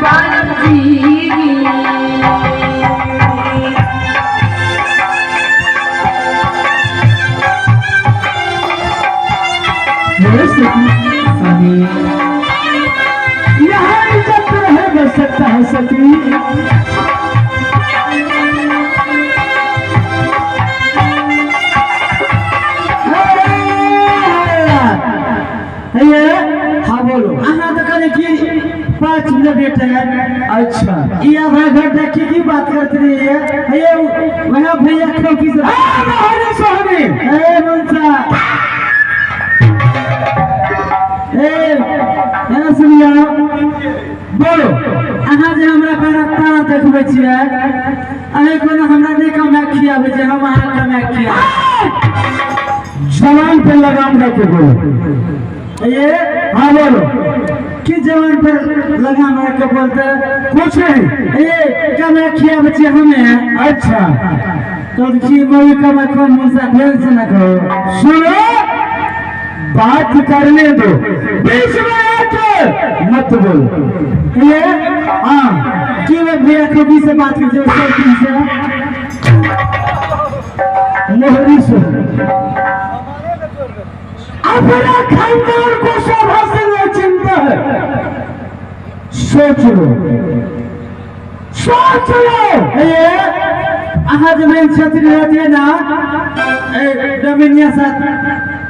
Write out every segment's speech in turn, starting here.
बालम जी। मेरे सखी स्वामी, यहाँ इज्जत नहीं बच सकता है सखी। हे हाँ बोलो। अहाँ तो कहले कि 5 मिनट लेट है। अच्छा। ये आधा घंटा की की बात करते रही है? हे वहाँ भैया खौकी से अरे सोहनी। ए मनसा, ए एना सुनियो। बोलो। अहाँ जे हमरा कोनो ताना देखबै छियै, अहीं कोनो हमरा नहि कमा खियाबै छियै, हम अहाँ कमा खियाबै। जवान पे लगाम रख के बोलो। ये हाँ, बोलो। की जवान पर लगाम रख के बोलते? कुछ नहीं। ए कमा खियाबै छियै हमे। अच्छा। तो की मम्मी कमा कम मुंसा ध्यान से ना कहो। सुनो, बात करने दो, बीच में आके मत बोलो। ये हाँ। की मैं भैया कभी से बात करते हो से? मोहरी से अपना खानदान को शोभा से नहीं चिंता है। सोच लो, सोच लो। ये अहाँ जे मेन क्षेत्र रहतियै ना, ए डोमिनिया साथ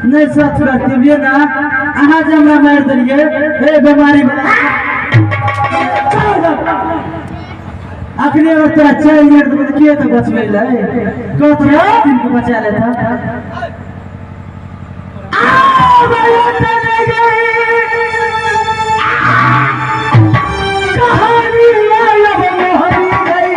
नहीं साथ रहतियै ना, अहाँ जे हमरा मारि देलियै, ए बीमारी बना अखने अगर तोरा 4 मिनट देबै तऽ के तऽ बचबै ले कथी दिन के बचा लेता। कहानी अब मोहरी गई।